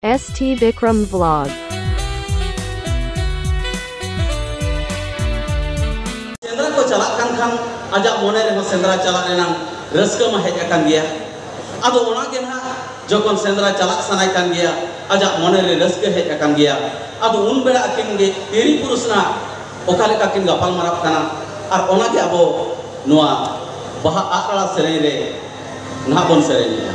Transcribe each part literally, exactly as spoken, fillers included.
S T Bikram Vlog. ᱥᱮᱸᱫᱽᱨᱟ ᱠᱚ ᱪᱟᱞᱟᱜ ᱠᱟᱱ ᱠᱷᱟᱱ ᱟᱡᱟᱜ ᱢᱚᱱᱮ ᱨᱮᱦᱚᱸ ᱥᱮᱸᱫᱽᱨᱟ ᱪᱟᱞᱟᱜ ᱨᱮᱱᱟᱝ ᱨᱟᱹᱥᱠᱟᱹ ᱢᱟ ᱦᱮᱡ ᱟᱠᱟᱱ ᱜᱮᱭᱟ᱾ ᱟᱫᱚ ᱚᱱᱟ ᱜᱮ ᱱᱟᱦᱟᱜ ᱡᱚᱠᱷᱚᱱ ᱥᱮᱸᱫᱽᱨᱟ ᱪᱟᱞᱟᱜ ᱥᱟᱱᱟᱭ ᱠᱟᱱ ᱜᱮᱭᱟ, ᱟᱡᱟᱜ ᱢᱚᱱᱮ ᱨᱮ ᱨᱟᱹᱥᱠᱟᱹ ᱦᱮᱡ ᱟᱠᱟᱱ ᱜᱮᱭᱟ, ᱟᱫᱚ ᱩᱱ ᱵᱮᱲᱟ ᱟᱹᱠᱤᱱ ᱜᱮ ᱛᱤᱨᱤ ᱯᱩᱨᱩᱥ ᱱᱟᱜ ᱚᱠᱟ ᱞᱮᱠᱟ ᱠᱤᱱ ᱜᱟᱯᱟᱞ ᱢᱟᱨᱟᱜ ᱠᱟᱱᱟ, ᱟᱨ ᱚᱱᱟ ᱜᱮ ᱟᱵᱚ ᱱᱚᱣᱟ ᱵᱟᱦᱟ ᱟᱜ ᱨᱟᱲᱟ ᱥᱮᱨᱮᱧ ᱨᱮ ᱱᱟᱦᱟᱜ ᱵᱚᱱ ᱥᱮᱨᱮᱧᱮᱜᱼᱟ᱾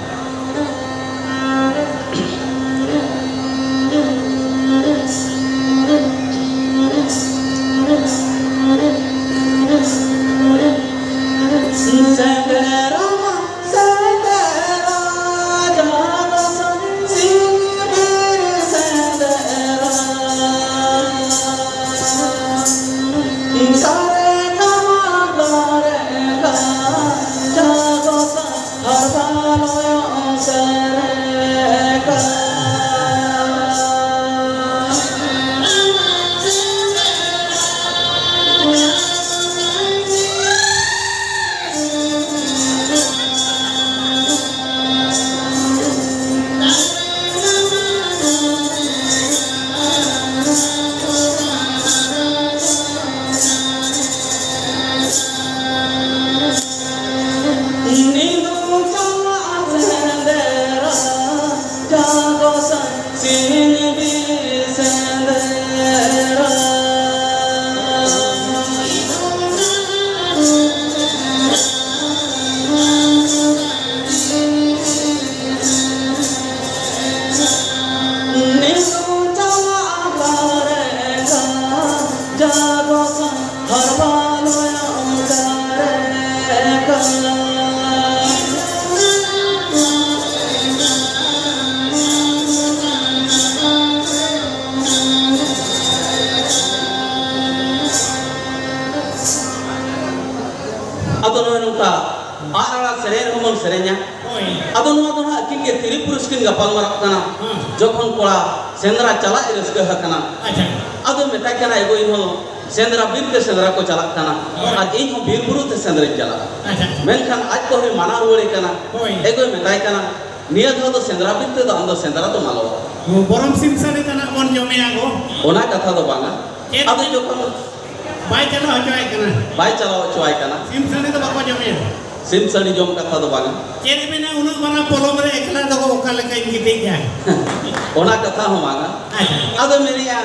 ᱟᱫᱚ ᱱᱚᱜᱼᱚᱭ ᱱᱚᱝᱠᱟ ᱟᱜ ᱨᱟᱲᱟ ᱥᱮᱨᱮᱧ ᱨᱮᱦᱚᱸ ᱵᱚᱱ ᱥᱮᱨᱮᱧᱟ᱾ ᱦᱳᱭ᱾ ᱟᱫᱚ ᱱᱚᱣᱟ ᱫᱚ ᱦᱟᱸᱜ ᱟᱹᱠᱤᱱ ᱜᱮ ᱛᱤᱨᱤ ᱯᱩᱨᱩᱥ ᱠᱤᱱ ᱜᱟᱯᱟᱞ ᱢᱟᱨᱟᱜ ᱠᱟᱱᱟ᱾ ᱦᱮᱸ᱾ ᱡᱚᱠᱷᱚᱱ ᱠᱚᱲᱟ ᱥᱮᱸᱫᱽᱨᱟ ᱪᱟᱞᱟᱜ ᱮ ᱨᱟᱹᱥᱠᱟᱹ ᱟᱠᱟᱱᱟ, ᱟᱪᱪᱷᱟ᱾ ᱟᱫᱚ ᱢᱮᱛᱟᱭ ᱠᱟᱱᱟ, "ᱮᱜᱳ, ᱤᱧ ᱦᱚᱸ ᱥᱮᱸᱫᱽᱨᱟ ᱵᱤᱨ ᱛᱮ ᱥᱮᱸᱫᱽᱨᱟ ᱠᱚ ᱪᱟᱞᱟᱜ ᱠᱟᱱᱟ, ᱦᱳᱭ᱾ ᱟᱨ ᱤᱧ ᱦᱚᱸ ᱵᱤᱨ ᱵᱩᱨᱩ ᱛᱮ ᱥᱮᱸᱫᱽᱨᱟᱧ ᱪᱟᱞᱟᱜᱼᱟ᱾" ᱟᱪᱪᱷᱟ, ᱟᱪᱪᱷᱟ᱾ ᱢᱮᱱᱠᱷᱟᱱ ᱟᱡ ᱠᱚ ᱦᱚᱸᱭ ᱢᱟᱱᱟ ᱨᱩᱣᱟᱹᱲᱮ ᱠᱟᱱᱟ᱾ ᱦᱳᱭ᱾ ᱮᱜᱳᱭ ᱢᱮᱛᱟᱭ ᱠᱟᱱᱟ, ᱱᱤᱭᱟᱹ ᱫᱷᱟᱣ ᱫᱚ ᱥᱮᱸᱫᱽᱨᱟ ᱵᱤᱨ ᱛᱮᱫᱚ ᱟᱢ ᱫᱚ ᱥᱮᱸᱫᱽᱨᱟ ᱫᱚ ᱢᱟᱞᱚᱣᱟ᱾ ᱚ, ᱵᱚᱨᱚᱢ ᱥᱤᱢ ᱥᱟᱹᱲᱤ ᱛᱟᱱᱟᱜ ᱵᱚᱱ ᱡᱚᱢᱮᱭᱟ ᱜᱚ᱾ ᱚᱱᱟ ᱠᱟᱛᱷᱟ ᱫᱚ ᱵᱟᱝᱟ᱾ ᱪᱮᱫ? ᱟᱫᱚ ᱡᱚᱠᱷᱚᱱ ᱵᱟᱭ ᱪᱟᱞᱟᱣ ᱦᱚᱪᱚᱣᱟᱭ ᱠᱟᱱᱟ᱾ ᱵᱟᱭ ᱪᱟᱞᱟᱣ ᱦᱚᱪᱚᱣᱟᱭ ᱠᱟᱱᱟ᱾ ᱥᱤᱢ ᱥᱟᱹᱲᱤ ᱫᱚ ᱵᱟᱠᱚ ᱡᱚᱢᱮᱭᱟ᱾ ᱥᱤᱢ ᱥᱟᱹᱲᱤ ᱡᱚᱢ ᱠᱟᱛᱷᱟ ᱫᱚ ᱵᱟᱝᱟ᱾ ᱪᱮᱫ ᱮ ᱢᱮᱱᱟ, ᱩᱱᱟᱹᱜ ᱢᱟᱨᱟᱝ ᱯᱚᱞᱚᱝ ᱨᱮ ᱮᱠᱞᱟ ᱫᱚ ᱚᱠᱟ ᱞᱮᱠᱟᱧ ᱜᱤᱛᱤᱡᱟ? ᱚᱱᱟ ᱠᱟᱛᱷᱟ ᱦᱚᱸ ᱵᱟᱝᱟ᱾ ᱟᱪᱪᱷᱟ᱾ ᱟᱫᱚ ᱢᱮᱱᱮᱜᱼᱟ,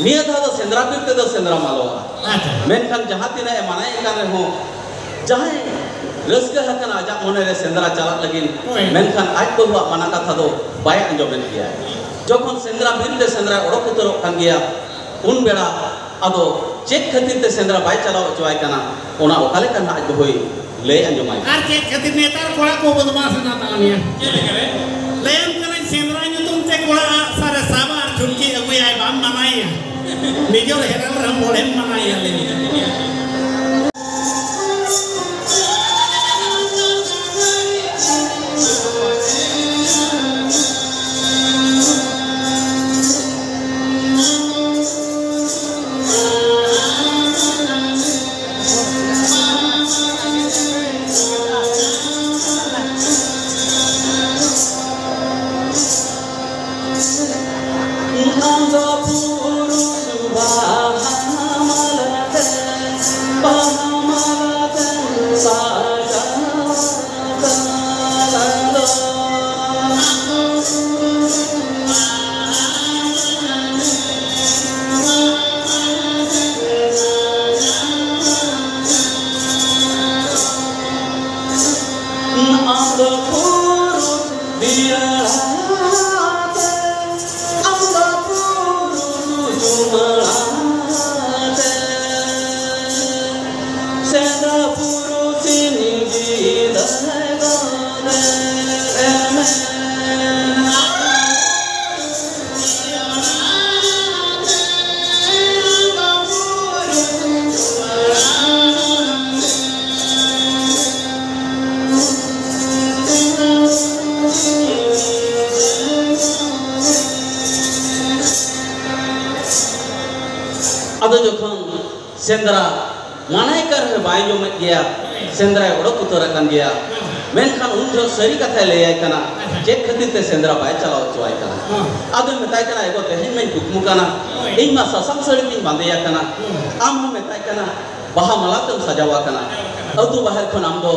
ᱱᱤᱭᱟᱹ ᱫᱷᱟᱣ ᱫᱚ ᱥᱮᱸᱫᱽᱨᱟ ᱵᱤᱨ ᱛᱮᱫᱚ ᱥᱮᱸᱫᱽᱨᱟ ᱢᱟᱞᱚᱣᱟ᱾ ᱟᱪᱪᱷᱟ᱾ ᱢᱮᱱᱠᱷᱟᱱ ᱡᱟᱦᱟᱸ ᱛᱤᱱᱟᱹᱜ ᱮ ᱢᱟᱱᱟᱭᱮ ᱠᱟᱱ ᱨᱮᱦᱚᱸ, ᱡᱟᱦᱟᱸᱭ ᱨᱟᱹᱥᱠᱟᱹ ᱟᱠᱟᱱᱟ ᱟᱡᱟᱜ ᱢᱚᱱᱮ ᱨᱮ ᱥᱮᱸᱫᱽᱨᱟ ᱪᱟᱞᱟᱜ ᱞᱟᱹᱜᱤᱫ, ᱦᱳᱭ᱾ ᱢᱮᱱᱠᱷᱟᱱ ᱟᱡ ᱵᱟᱹᱦᱩᱣᱟᱜ ᱢᱟᱱᱟ ᱠᱟᱛᱷᱟ ᱫᱚ ᱵᱟᱭ ᱟᱸᱡᱚᱢᱮᱫ ᱜᱮᱭᱟ᱾ ᱡᱚᱠᱷᱚᱱ ᱥᱮᱸᱫᱽᱨᱟ ᱵᱤᱨ ᱛᱮ ᱥᱮᱸᱫᱽᱨᱟ ᱚᱰᱚᱠ ᱩᱛᱟᱹᱨᱚᱜ ᱠᱟᱱ ᱜᱮᱭᱟ, ᱩᱱ ᱵᱮᱲᱟ ᱟᱫᱚ ᱪᱮᱫ ᱠᱷᱟᱹᱛᱤᱨ ᱛᱮ ᱥᱮᱸᱫᱽᱨᱟ ᱵᱟᱭ ᱪᱟᱞᱟᱣ ᱦᱚᱪᱚᱣᱟᱭ ᱠᱟᱱᱟ, ᱚᱱᱟ ᱚᱠᱟ ᱞᱮᱠᱟ ᱱᱟᱜ ᱟᱡ ᱵᱟᱹᱦᱩᱭ ᱞᱟᱹᱭ ᱟᱸᱡᱚᱢᱟᱭ? ᱟᱨ ᱪᱮᱫ ᱠᱷᱟᱹᱛᱤᱨ ᱱᱮᱛᱟᱨ ᱠᱚᱲᱟ ᱠᱚ ᱵᱚᱫᱢᱟᱥ ᱮᱱᱟ ᱛᱟᱞᱟᱝᱟ? ᱪᱮᱫ ᱞᱮᱠᱟ ᱨᱮ? ᱞᱟᱹᱭᱟᱢ ᱠᱟᱹᱱᱟᱹᱧ, ᱥᱮᱸᱫᱽᱨᱟ ᱧᱩᱛᱩᱢ ᱛᱮ ᱠᱚᱲᱟ ᱟᱜ ᱥᱟᱨᱮ ᱥᱟᱵᱟ ᱟᱨ ᱪᱷᱩᱴᱠᱤ ᱟᱹᱜᱩᱭᱟᱭ, ᱵᱟᱢ ᱢᱟᱱᱟᱭᱮᱭᱟ᱾ ᱱᱤᱡᱚᱨ ᱦᱮᱨᱮᱞ ᱨᱮᱦᱚᱸ ᱵᱚᱲᱦᱮᱢ ᱢᱟᱱᱟᱭᱮᱭᱟ, ᱞᱟᱹᱭ ᱢᱮ᱾ ᱟᱫᱚ ᱡᱚᱠᱷᱚᱱ ᱥᱮᱸᱫᱽᱨᱟ ᱢᱟᱱᱟᱭ ᱠᱟᱨ ᱨᱮ ᱵᱟᱭ ᱡᱚᱢᱮᱫ ᱜᱮᱭᱟ, ᱥᱮᱸᱫᱽᱨᱟᱭ ᱚᱰᱚᱠ ᱩᱛᱟᱹᱨ ᱟᱠᱟᱱ ᱜᱮᱭᱟ᱾ ᱢᱮᱱᱠᱷᱟᱱ ᱩᱱ ᱡᱚᱦᱚᱜ ᱥᱟᱹᱨᱤ ᱠᱟᱛᱷᱟᱭ ᱞᱟᱹᱭᱟᱭ ᱠᱟᱱᱟ, ᱟᱪᱪᱷᱟ᱾ ᱪᱮᱫ ᱠᱷᱟᱹᱛᱤᱨ ᱛᱮ ᱥᱮᱸᱫᱽᱨᱟ ᱵᱟᱭ ᱪᱟᱞᱟᱣ ᱦᱚᱪᱚᱣᱟᱭ ᱠᱟᱱᱟ᱾ ᱦᱮᱸ᱾ ᱟᱫᱚᱭ ᱢᱮᱛᱟᱭ ᱠᱟᱱᱟ, "ᱮᱜᱳ, ᱛᱮᱦᱮᱧ ᱢᱟᱧ ᱠᱩᱠᱢᱩ ᱠᱟᱱᱟ, ᱦᱳᱭ᱾ ᱤᱧ ᱢᱟ ᱥᱟᱥᱟᱝ ᱥᱟᱹᱲᱤ ᱛᱤᱧ ᱵᱟᱸᱫᱮᱭᱟ ᱠᱟᱱᱟ, ᱦᱮᱸ᱾ ᱟᱢ ᱦᱚᱸ ᱢᱮᱛᱟᱭ ᱠᱟᱱᱟ, ᱵᱟᱦᱟ ᱢᱟᱞᱟ ᱛᱮᱢ ᱥᱟᱡᱟᱣᱟ ᱠᱟᱱᱟ᱾ ᱥᱟᱡᱟᱣᱟ ᱠᱟᱱᱟ᱾ ᱟᱹᱛᱩ ᱵᱟᱦᱮᱨ ᱠᱷᱚᱱ ᱟᱢ ᱫᱚ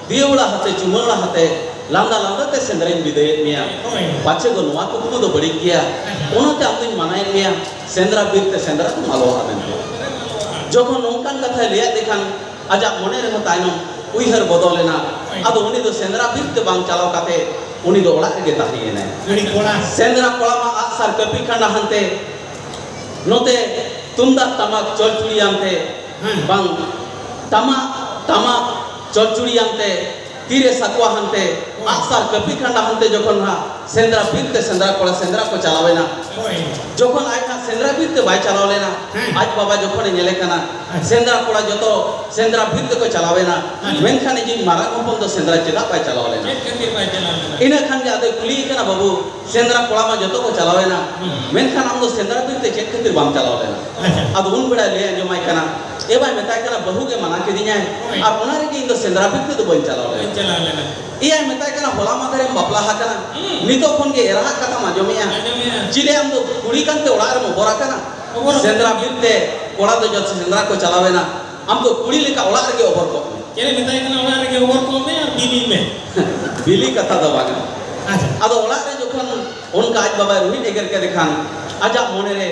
ᱫᱤᱭᱟᱹᱣᱲᱟ ᱦᱟᱛᱮ, ᱪᱩᱢᱟᱹᱲᱟ ᱦᱟᱛᱮ, ᱞᱟᱸᱫᱟ ᱞᱟᱸᱫᱟ ᱛᱮ ᱥᱮᱸᱫᱽᱨᱟᱧ ᱵᱤᱫᱟᱹᱭᱮᱫ ᱢᱮᱭᱟ᱾ ᱦᱳᱭ᱾ ᱯᱟᱪᱷᱮ ᱫᱚ ᱱᱚᱣᱟ ᱠᱩᱠᱢᱩ ᱫᱚ ᱵᱟᱹᱲᱤᱡ ᱜᱮᱭᱟ, ᱟᱪᱪᱷᱟ᱾ ᱚᱱᱟᱛᱮ ᱟᱢ ᱫᱚᱧ ᱢᱟᱱᱟᱭᱮᱫ ᱢᱮᱭᱟ, ᱥᱮᱸᱫᱽᱨᱟ ᱵᱤᱨ ᱛᱮ ᱥᱮᱸᱫᱽᱨᱟ ᱫᱚᱢ ᱟᱞᱚᱣᱟ ᱢᱮᱱᱛᱮ᱾" ᱡᱚᱠᱷᱚᱱ ᱱᱚᱝᱠᱟᱱ ᱠᱟᱛᱷᱟᱭ ᱞᱟᱹᱭᱟᱫ ᱫᱮ ᱠᱷᱟᱱ, ᱟᱡᱟᱜ ᱢᱚᱱᱮ ᱨᱮᱦᱚᱸ ᱛᱟᱭᱱᱚᱢ ᱩᱭᱦᱟᱹᱨ ᱵᱚᱫᱚᱞ ᱮᱱᱟ᱾ ᱟᱫᱚ ᱩᱱᱤ ᱫᱚ ᱥᱮᱸᱫᱽᱨᱟ ᱵᱤᱨ ᱛᱮ ᱵᱟᱝ ᱪᱟᱞᱟᱣ ᱠᱟᱛᱮ ᱩᱱᱤ ᱫᱚ ᱚᱲᱟᱜ ᱨᱮᱜᱮ ᱛᱟᱦᱮᱸᱭᱮᱱᱟᱭ᱾ ᱩᱱᱤ ᱠᱚᱲᱟ᱾ ᱥᱮᱸᱫᱽᱨᱟ ᱠᱚᱲᱟ ᱢᱟ ᱟᱜᱼᱥᱟᱨ ᱠᱟᱹᱯᱤ ᱠᱷᱟᱸᱰᱟ ᱦᱟᱱᱛᱮ, ᱱᱚᱛᱮ ᱛᱩᱢᱫᱟᱜ ᱴᱟᱢᱟᱠ ᱪᱚᱲᱪᱩᱲᱤ ᱟᱱᱛᱮ, ᱦᱮᱸ᱾ ᱵᱟᱝ, ᱴᱟᱢᱟᱠ, ᱴᱟᱢᱟᱠ ᱪᱚᱲᱪᱩᱲᱤ ᱟᱱᱛᱮ, ᱛᱤᱨᱮ ᱥᱟᱠᱣᱟ ᱦᱟᱱᱛᱮ, ᱦᱳᱭ᱾ ᱟᱜᱼᱥᱟᱨ ᱠᱟᱹᱯᱤ ᱠᱷᱟᱸᱰᱟ ᱦᱟᱱᱛᱮ ᱡᱚᱠᱷᱚᱱ ᱦᱟᱸᱜ ᱥᱮᱸᱫᱽᱨᱟ ᱵᱤᱨ ᱛᱮ ᱥᱮᱸᱫᱽᱨᱟ ᱠᱚᱲᱟ ᱥᱮᱸᱫᱽᱨᱟ ᱠᱚ ᱪᱟᱞᱟᱣᱮᱱᱟ᱾ ᱦᱳᱭ᱾ ᱡᱚᱠᱷᱚᱱ ᱟᱡ ᱦᱟᱸᱜ ᱥᱮᱸᱫᱽᱨᱟ ᱵᱤᱨ ᱛᱮ ᱵᱟᱭ ᱪᱟᱞᱟᱣ ᱞᱮᱱᱟ, ᱦᱮᱸ᱾ ᱟᱡ ᱵᱟᱵᱟ ᱡᱚᱠᱷᱚᱱᱮ ᱧᱮᱞᱮ ᱠᱟᱱᱟ, ᱦᱮᱸ᱾ ᱥᱮᱸᱫᱽᱨᱟ ᱠᱚᱲᱟ ᱡᱚᱛᱚ ᱥᱮᱸᱫᱽᱨᱟ ᱵᱤᱨ ᱛᱮᱠᱚ ᱪᱟᱞᱟᱣᱮᱱᱟ, ᱦᱮᱸ᱾ ᱢᱮᱱᱠᱷᱟᱱ ᱤᱧᱤᱡ ᱢᱟᱨᱟᱝ ᱦᱚᱯᱚᱱ ᱫᱚ ᱥᱮᱸᱫᱽᱨᱟ ᱪᱮᱫᱟᱜ ᱵᱟᱭ ᱪᱟᱞᱟᱣ ᱞᱮᱱᱟ? ᱪᱮᱫ ᱠᱷᱟᱹᱛᱤᱨ ᱵᱟᱭ ᱪᱟᱞᱟᱣ ᱞᱮᱱᱟ? ᱤᱱᱟᱹ ᱠᱷᱟᱱ ᱜᱮ ᱟᱫᱚᱭ ᱠᱩᱞᱤᱭᱮ ᱠᱟᱱᱟ, "ᱵᱟᱹᱵᱩ, ᱥᱮᱸᱫᱽᱨᱟ ᱠᱚᱲᱟ ᱢᱟ ᱡᱚᱛᱚ ᱠᱚ ᱪᱟᱞᱟᱣᱮᱱᱟ, ᱦᱩᱸ᱾ ᱢᱮᱱᱠᱷᱟᱱ ᱟᱢ ᱫᱚ ᱥᱮᱸᱫᱽᱨᱟ ᱵᱤᱨ ᱛᱮ ᱪᱮᱫ ᱠᱷᱟᱹᱛᱤᱨ ᱵᱟᱢ ᱪᱟᱞᱟᱣ ᱞᱮᱱᱟ?" ᱟᱪᱪᱷᱟ᱾ ᱟᱫᱚ ᱩᱱ ᱵᱮᱲᱟᱭ ᱞᱟᱹᱭ ᱟᱸᱡᱚᱢᱟᱭ ᱠᱟᱱᱟ, ᱮ ᱵᱟᱭ ᱢᱮᱛᱟᱭ ᱠᱟᱱᱟ, "ᱵᱟᱹᱦᱩ ᱜᱮ ᱢᱟᱱᱟ ᱠᱤᱫᱤᱧᱟᱭ, ᱦᱳᱭ᱾ ᱟᱨ ᱚᱱᱟ ᱨᱮᱜᱮ ᱤᱧ ᱫᱚ ᱥᱮᱸᱫᱽᱨᱟ ᱵᱤᱨ ᱛᱮᱫᱚ ᱵᱟᱹᱧ ᱪᱟᱞᱟᱣ ᱞᱮᱱᱟ᱾" ᱵᱟᱹᱧ ᱪᱟᱞᱟᱣ ᱞᱮᱱᱟ᱾ ᱮᱭᱟᱭ ᱢᱮᱛᱟᱭ ᱠᱟᱱᱟ, "ᱦᱚᱞᱟ ᱢᱟᱫᱷᱮᱨᱮᱢ ᱵᱟᱯᱞᱟ ᱟᱠᱟᱱᱟ, ᱦᱩᱸ᱾ ᱱᱤᱛᱚᱜ ᱠᱷᱚᱱ ᱜᱮ ᱮᱨᱟᱦᱟᱜ ᱠᱟᱛᱷᱟᱢ ᱟᱸᱡᱚᱢᱮᱜᱼᱟ, ᱟᱸᱡᱚᱢᱮᱜᱼᱟ᱾ ᱪᱤᱞᱮ ᱟᱢ ᱫᱚ ᱠᱩᱲᱤ ᱠᱟᱱᱛᱮ ᱚᱲᱟᱜ ᱨᱮᱢ ᱚᱵᱚᱨ ᱟᱠᱟᱱᱟ? ᱚᱵᱚᱨ ᱟᱠᱟᱱᱟ᱾ ᱥᱮᱸᱫᱽᱨᱟ ᱵᱤᱨ ᱛᱮ ᱠᱚᱲᱟ ᱫᱚ ᱡᱚᱛᱚ ᱥᱮᱸᱫᱽᱨᱟ ᱠᱚ ᱪᱟᱞᱟᱣᱮᱱᱟ, ᱟᱢ ᱫᱚ ᱠᱩᱲᱤ ᱞᱮᱠᱟ ᱚᱲᱟᱜ ᱨᱮᱜᱮ ᱚᱵᱚᱨ ᱠᱚᱜ ᱢᱮ᱾" ᱪᱮᱫ ᱮ ᱢᱮᱛᱟᱭ ᱠᱟᱱᱟ? "ᱚᱲᱟᱜ ᱨᱮᱜᱮ ᱚᱵᱚᱨ ᱠᱚᱜ ᱢᱮ ᱟᱨ ᱵᱤᱞᱤ ᱢᱮ᱾" ᱵᱤᱞᱤ ᱠᱟᱛᱷᱟ ᱫᱚ ᱵᱟᱝᱟ᱾ ᱟᱪᱪᱷᱟ᱾ ᱟᱫᱚ ᱚᱲᱟᱜ ᱨᱮ ᱡᱚᱠᱷᱚᱱ ᱚᱱᱠᱟ ᱟᱡ ᱵᱟᱵᱟᱭ ᱨᱩᱦᱤᱫ ᱮᱜᱮᱨ ᱠᱮᱫᱮ ᱠᱷᱟᱱ, ᱟᱡᱟᱜ ᱢᱚᱱᱮ ᱨᱮ